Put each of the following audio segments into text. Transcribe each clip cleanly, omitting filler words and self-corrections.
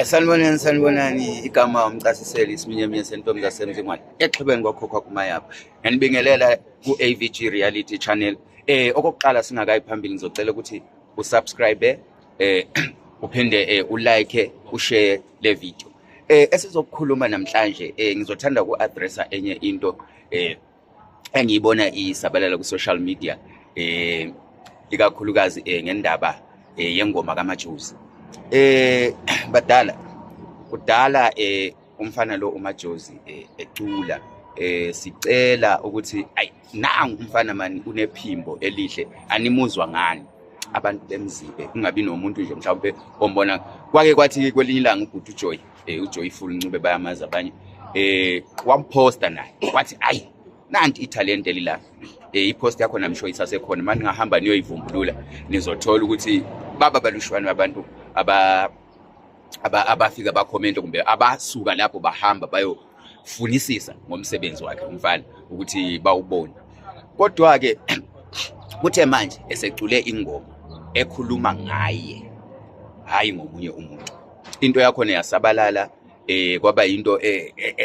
Sanibonani, sanibonani. Igama umcasiseli isiminyaminya sentombi zasemzingwane exhibeni kwakhokha kumayapha. Ngiyanibingelela ku-AVG Reality Channel. Okokuqala singakayi phambili ngizocela ukuthi usubscribe, uphinde ulike, ushare le video. Esizokukhuluma namhlanje, ngizothanda uku-addressa enye into engiyibona isabalala ku-social media, ikakhulukazi ngendaba yengoma kaMajozi. Badala kudala umfana lo uMajozi ecula, sicela ukuthi ayi, nangu umfana mani unephimbo elihle, animuzwa ngani abantu bemzibe, kungabi nomuntu nje mhlawumbe ombona. Kwake kwathi kwelinye ilanga ubhuti uJoy, uJoyful Ncube, bayamazi abanye, wamposta naye wathi ayi, nanti ithalente lila. Ipost yakho namsho isasekhona manje, ningahamba niyoyivumbulula, nizothola ukuthi baba balushwane abantu abafika bakhomenta kumbe abasuka lapho bahamba bayofunisisa ngomsebenzi wakhe umfana ukuthi bawubone. Kodwa-ke kuthe manje esecule ingoma ekhuluma ngaye, hhayi ngomunye umuntu, into yakhona yasabalala, kwaba into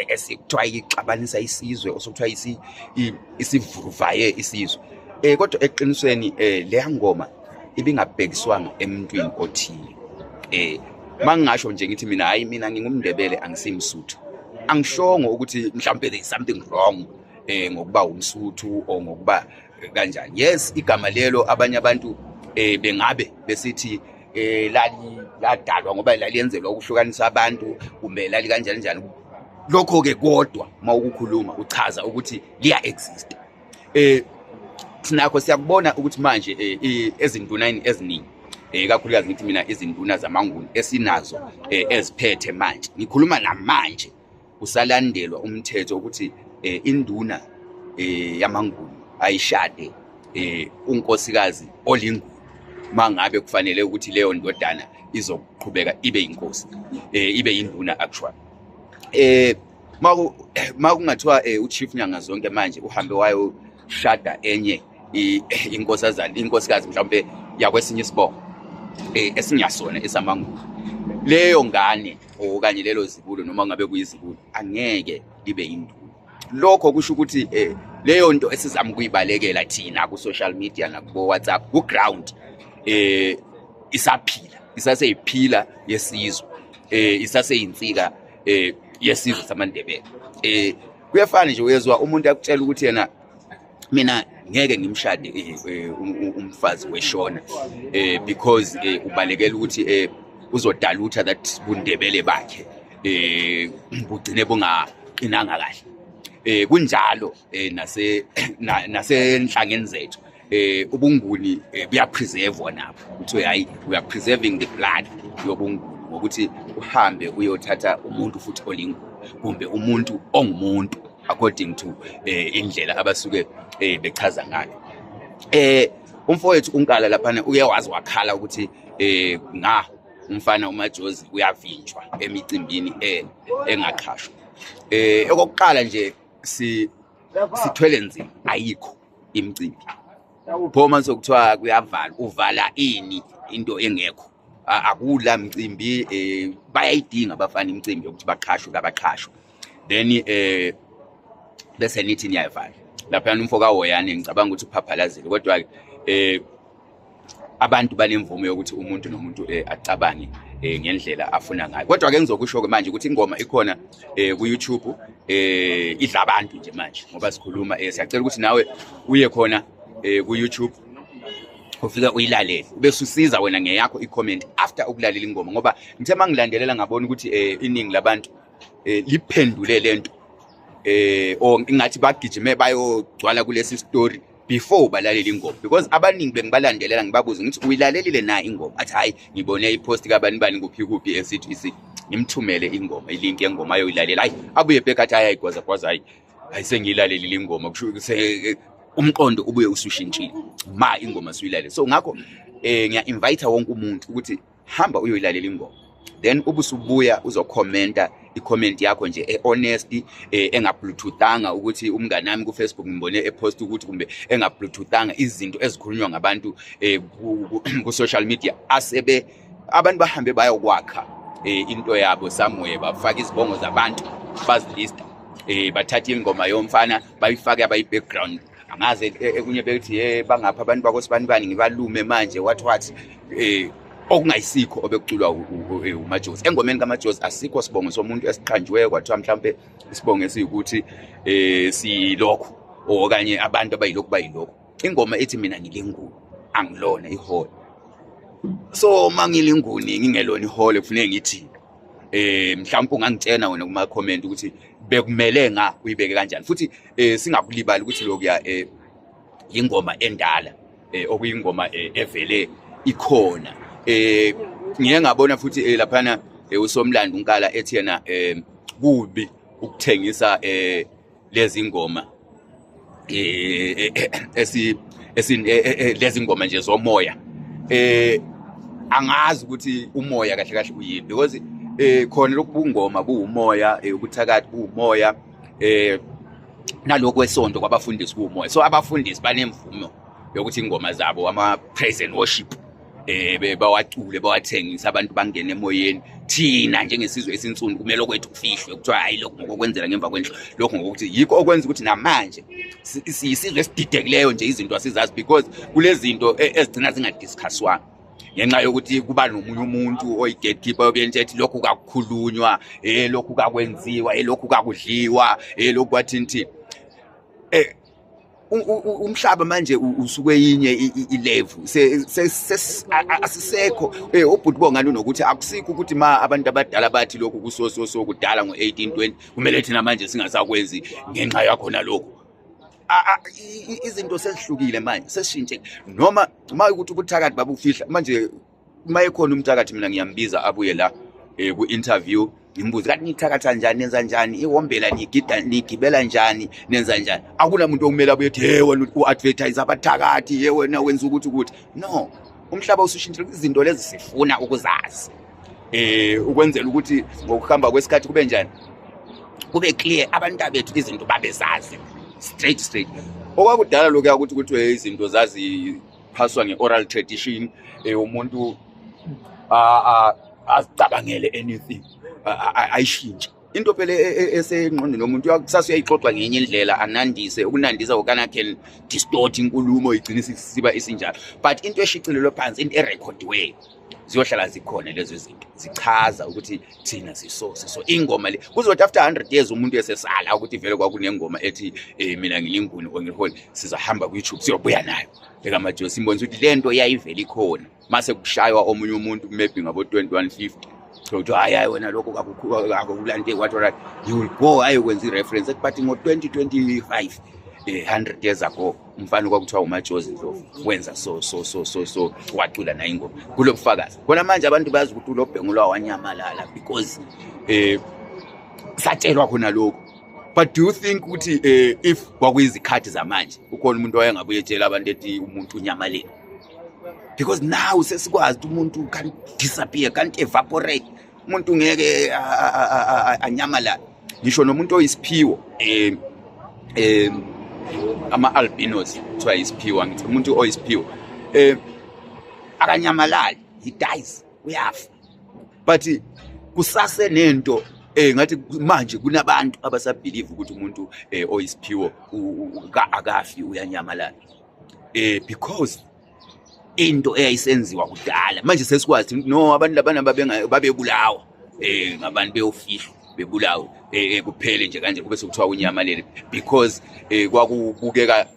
esikuthiwa ixabanisa isizwe, osokuthiwa isivuruvaye isizwe. Kodwa eqinisweni leya ngoma ibingabhekiswanga emntwini othile. Mangingasho nje ngithi mina, hayi, mina ngingumNdebele, angisimsuthu, angishongo ukuthi mhlawumbe there is something wrong ngokuba umSuthu or ngokuba kanjani. Yes, igama lelo abanye abantu bengabe besithi lali ladalwa ngoba laliyenzelwa ukuhlukanisa abantu kumbe lali kanjani njani lokho ke, kodwa mawukukhuluma uchaza ukuthi liya exist. Sinakho siyakubona ukuthi manje ezinduneni eziningi, ikakhulukazi ngithi mina izinduna zamaNguni esinazo eziphethe manje, ngikhuluma namanje kusalandelwa umthetho ukuthi induna yamaNguni ayishade unkosikazi olinguni mangabe kufanele ukuthi leyo ndodana izoqhubeka ibe inkosi, ibe induna actually. Makungathiwa uChief Nyanga Zonke manje uhambe wayoshada enye inkosazana, inkosikazi mhlawumbe yakwesinye isibongo esingasona esamaNguni, leyo ngane okanye lelo zibulo, noma ngabe kuyizibulo, angeke libe induna. Lokho kusho ukuthi leyo nto esizama ukuyibalekela thina ku social media nakubo WhatsApp, ku ground isaphila, isaseyiphila yesizwe, isaseyinsika yesizwe samaNdebele. Kuyafana nje uyezwa umuntu akutshela ukuthi yena, mina ngeke ngimshade umfazi weshona because ubalekela ukuthi uzodalutha that bundebele bakhe, bugcine bungaqinanga kahle. Kunjalo nase nasenhlangeni zethu, ubunguni buyapreservwa nabo, kuthiwe hayi, we are preserving the blood yobunguni ngokuthi uhambe uyothatha umuntu futhi olinguni kumbe umuntu ongumuntu according to indlela abasuke bechaza ngayo. Umfowethu uNkala laphana uye wazi wakhala ukuthi nga umfana uMajozi uyavinjwa emicimbini engaqhashwa. Okokuqala nje sithwele nzima, ayikho imicimbi. Pho mase kuthiwa kuyavala, uvala ini into engekho? Akula mcimbi. Bayayidinga abafana imicimbi yokuthi baqhashwe, kabaqhashwe, then bese nithi niyayivala laphayana. Umfo kaHoyane ngicabanga ukuthi uphaphalazile, kodwa-ke abantu banemvume yokuthi umuntu nomuntu acabange ngendlela afuna ngayo. Kodwa-ke ngizokusho-ke manje ukuthi ingoma ikhona ku-YouTube, idla abantu nje manje ngoba sikhuluma. Siyacela ukuthi nawe uye khona ku-YouTube, ufike uyilalele, ube ususiza wena ngeyakho i-comment after ukulalela ingoma, ngoba ngithe uma ngilandelela ngabona ukuthi iningi labantu liphendule lento or ingathi bagijime bayogcwala kulesi story before balalela ingoma, because abaningi bengibalandelela ngibabuza ngithi, "Uyilalelile na ingoma?" Athi, "Hayi, ngibone ipost kabani bani kuphi kuphi esithi isi." Ngimthumele ingoma, ilink yengoma ayoyilalela. Hayi, abuye back athi, "Hayi, gwaza gwaza, hayi hayi, sengiyilalelile ingoma." Kusho umqondo ubuye usushintshile ma ingoma suyilalele. So ngakho ngiya invite wonke umuntu ukuthi hamba uyoyilalela ingoma, then ubusubuya uzokhomenta. I-comment yakho nje e-honest, engabluetoothanga ukuthi umngane wami ku-Facebook ngimbone epost ukuthi, kumbe engabluetoothanga izinto ezikhulunywa ngabantu ku-social media, asebe abantu bahambe bayokwakha into yabo somewhere, bafaka izibongo zabantu, bazilista, bathatha ingoma yomfana bayifake abayi-background, angaze ekunye bethi, "Hey, bangapha abantu bakosibanibani, ngibalume manje," what what, okungayisikho obekuculwa uMajozi. Engomeni kaMajozi asikho sibongo somuntu esiqanjiweyo kwathiwa mhlambe isibongo esiyukuthi silokhu okanye abantu abayilokhu bayilokhu. Ingoma ethi mina ngilinguni, angilona ihole. So mangilinguni ngingelona ihole, kufuneka ngithi mhlawumbe ungangitshena wena kuma comment ukuthi bekumele nga uyibeke kanjani. Futhi singakulibali ukuthi lokuya ingoma endala, okuyingoma evele ikhona. Ngiye ngabona futhi laphana usomlando uNkala ethi yena kubi ukuthengisa lezi ngoma esi esi lezi ngoma nje zomoya. Angazi ukuthi umoya kahle kahle uyini, because khona lokubungoma kuwumoya, ubuthakathi buwumoya, nalokhu kwesonto kwabafundisi kuwumoya. So abafundisi banemvumo yokuthi ingoma zabo, ama praise and worship, bawacule, bawathengisa, abantu bangene emoyeni. Thina njengesizwe esinsundu kumele okwethu kufihlwe, kuthiwa hayi, lokhu ngokokwenzela ngemva kwendlu, lokhu ngokuthi yikho okwenza ukuthi namanje siyisizwe esididekileyo nje, izinto asizazi, because kulezinto ezigcina zingadiscusswanga ngenxa yokuthi kuba nomunye umuntu oyi-gatekeeper obuye ethi lokhu kakukhulunywa, lokhu kakwenziwa, lokhu kakudliwa, lokhu kwathini. Umhlaba manje usukweyinye ilevel, asisekho. Ubhuti bongani unokuthi akusikho ukuthi ma abantu abadala bathi lokhu kuso so so kudala ngo-1820, kumele thina manje singasakwenzi ngenxa yakhona lokhu. Izinto sezihlukile manje, sesishintshe. Noma uma ukuthi ubuthakathi babufihla, manje uma ekhona umthakathi, mina ngiyambiza abuye la ku-interview, ngimbuze kanti nithakatha njani, nenza njani iwombela, nigida, nigibela njani, nenza njani. Akunamuntu okumele abuye ethi, "Hey wena, u-advertise abathakathi, hey wena, wenza ukuthi ukuthi." No, umhlaba usushintshile. Izinto lezi sifuna ukuzazi ukwenzela ukuthi ngokuhamba kwesikhathi kube njani, kube clear, abantu bethu izinto babezazi straight straight. Okwakudala lokhuya ukuthi kuthiwe izinto zaziphaswa nge-oral tradition, umuntu azicabangele anything, ayishintshe into phela esengqondweni yomuntu, kusasa uyayixoxa ngenye indlela, anandise ukunandisa kokana can distort inkulumo, igcine siba isinjalo. But into eshicilelwe phansi, into erekhodiweyo, ziyohlala zikhona lezo zinto, zichaza ukuthi thina siso siso. Ingoma le kuzothi after 100 years umuntu esesala ukuthi vele kwakunengoma ethi mina ngilinguni or ngiliholi, sizahamba ku-YouTube siyobuya nayo ekaMajozi, simbonisa ukuthi le nto yayivele ikhona. Mase kushaywa omunye umuntu maybe ngabo 2150, so hayi hayi wena, lokho akukulante, what what, you will go ayokwenza i-reference ethi but ngo-2025, 100 years ago, umfana kwakuthiwa uMajozi Ndlovu wenza so so so so so, wacula nayo ingoma kulo bufakazi khona. Manje abantu bayazi ukuthi uLobhengula wanyamalala because satshelwa khona lokho. But do you think ukuthi if kwakuyizikhathi zamanje, ukhona umuntu owayengabuye etshela abantu ethi umuntu unyamalele? Because now sesikwazi ukuthi umuntu can disappear, can't evaporate, umuntu ngeke anyamalale. Ngisho nomuntu oyisiphiwo, ama-albinos kuthiwa isiphiwo, ngithi umuntu oyisiphiwo akanyamalali, he dies, uyafa, but kusase nento ngathi manje kunabantu abasabelieve ukuthi umuntu oyisiphiwo akafi, uyanyamalala, because into eyayisenziwa kudala. Manje sesikwazi ukuthi no, abantu labana babebulawa ngabantu, beyofihlwa, bebulawe, kuphele nje kanje, kube sekuthiwa unyamalele because kwakubukeka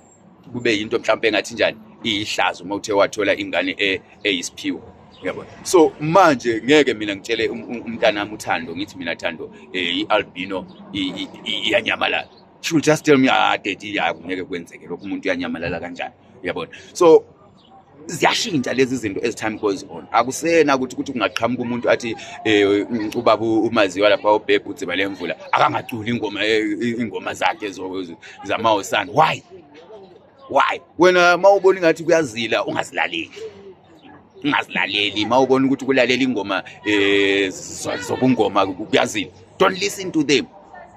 kube yinto mhlawumbe engathi njani, iyihlazo uma uthe wathola ingane eyisiphiwo, yabona. So manje ngeke mina ngitshele umntanami uThando, ngithi mina, "Thando, i-albino iyanyamalala." She will just tell me, "Ah daddy, ya, ngeke kwenzeke lokho, umuntu uyanyamalala kanjani?" Uyabona? So ziyashintsha lezi zinto as time goes on. Akusena ukuthi kungaqhamuka umuntu athi ubaba umaziwa lapha ubhebhe udziba lemvula akangaculi ingoma, ingoma zakhe zamawosana. Why wena uma ubona ingathi kuyazila ungazilaleli? Ungazilaleli. Uma ubona ukuthi ukulalela ingoma zobungoma kuyazila, don't listen to them.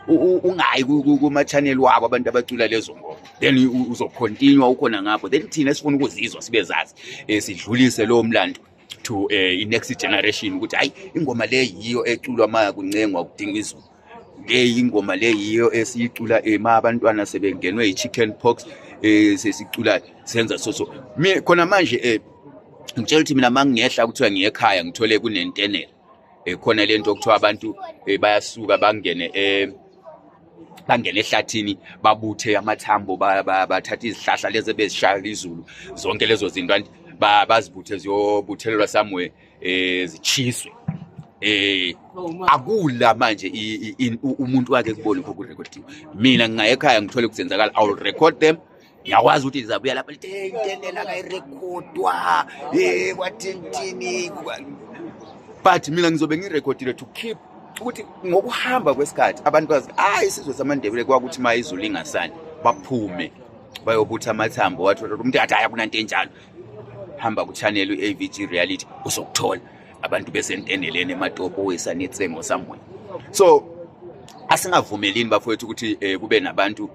Ungayi kuma-channel wabo abantu abacula lezo ngoma, then uzocontinue ukhona ngapho. Then thina esifuna ukuzizwa sibe zazi, sidlulise lowo mlando to i-next generation ukuthi hayi, ingoma le yiyo eculwa ma kuncengwa kudingwa izulu, le ingoma le yiyo esiyicula ma abantwana sebengenwe i-chicken pox, sesicula senza so so. Khona manje ngitshela ukuthi mina mangingehla kuthiwa ngiye ekhaya, ngithole kunentenela, khona lento okuthiwa abantu bayasuka bangene ehlathini, babuthe amathambo, bathathe izihlahla lezi ebezishaya izulu, zonke lezo zinto anti bazibuthe, ziyobuthelelwa somewhere, zichiswe. Akula manje umuntu wake kubona lokho kurekhodiwe. Mina ngingaya ekhaya ngithole kusenzakala, I will record them. Ngiyakwazi ukuthi ngizabuya lapha lithi, hey, intenela kayirekhodwa, kwathintini, but mina ngizobe ngirekhodile to keep ukuthi ngokuhamba kwesikhathi abantu bazi, hayi, isizwe samaNdebele kwakuthi ma izulu lingasani baphume bayobutha amathambo. Wathi umuntu athi hayi, akunanto enjalo, hamba ku-channel u-AVG Reality, uzokuthola abantu besentendeleni ematopo wesanetsengo somewhere. So asingavumelini bafowethu ukuthi kube nabantu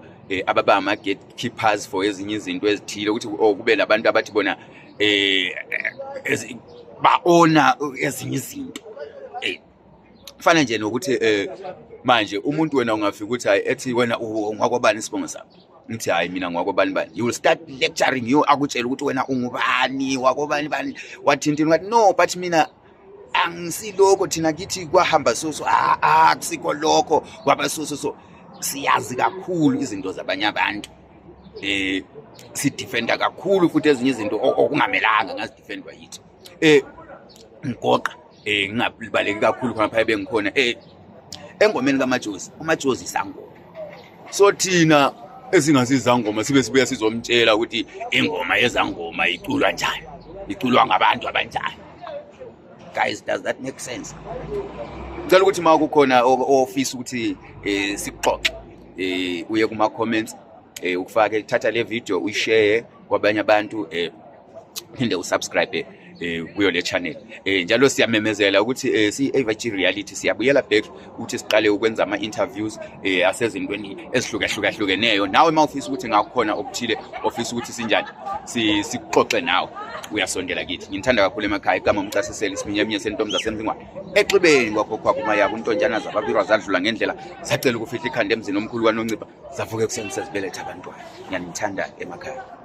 ababa ama-gatekeepers for ezinye izinto ezithile, ukuthi oh, kube nabantu abathi bona ba-ona ezinye izinto. Kufana nje nokuthi manje umuntu wena ungafika ukuthi hayi, ethi wena ungwakwabani isibongo sakho, ngithi hayi, mina ngwakwabani bani, you will start lecturing you, akutshela ukuthi wena ungubani wakobani bani, wathintini, ngathi no, but mina angisilokho, thina kithi kwahamba so so, ah ah, kusikho lokho, kwaba so so so. Siyazi kakhulu izinto zabanye abantu, sidefenda kakhulu futhi ezinye izinto okungamelanga ngazidefendwa yithi. Ngigoqa, ngingabaleki kakhulu khona phaya bengikhona engomeni kaMajozi. UMajozi isangoma, so thina esingasizangoma sibe sibuya sizomtshela ukuthi ingoma yezangoma iculwa njani, iculwa ngabantu abanjani. Guys, does that make sense? Ngicela ukuthi uma kukhona ofisa ukuthi sikuxoxe, uye kuma comments, ukufake, thatha le video uyishare kwabanye abantu, phinde usubscribe kuyo le channel. Njalo siyamemezela ukuthi si AVG Reality siyabuyela back ukuthi siqale ukwenza ama interviews asezintweni ezihlukahlukeneyo. Nawe uma ufisa ukuthi ngakhona okuthile ofisa ukuthi sinjani sikuxoxe nawe, uyasondela kithi. Nginithanda kakhulu emakhaya. Igama umcasiseli isiminyaminya sentombi zasemzingwane exibeni kwakho kwakho umayaka untonjana zababirwa zadlula ngendlela, sacela ukufihla ikhanda emzini omkhulu kwaNoncipha, zavuka ekuseni sezibeletha abantwana. Ngiyanithanda emakhaya.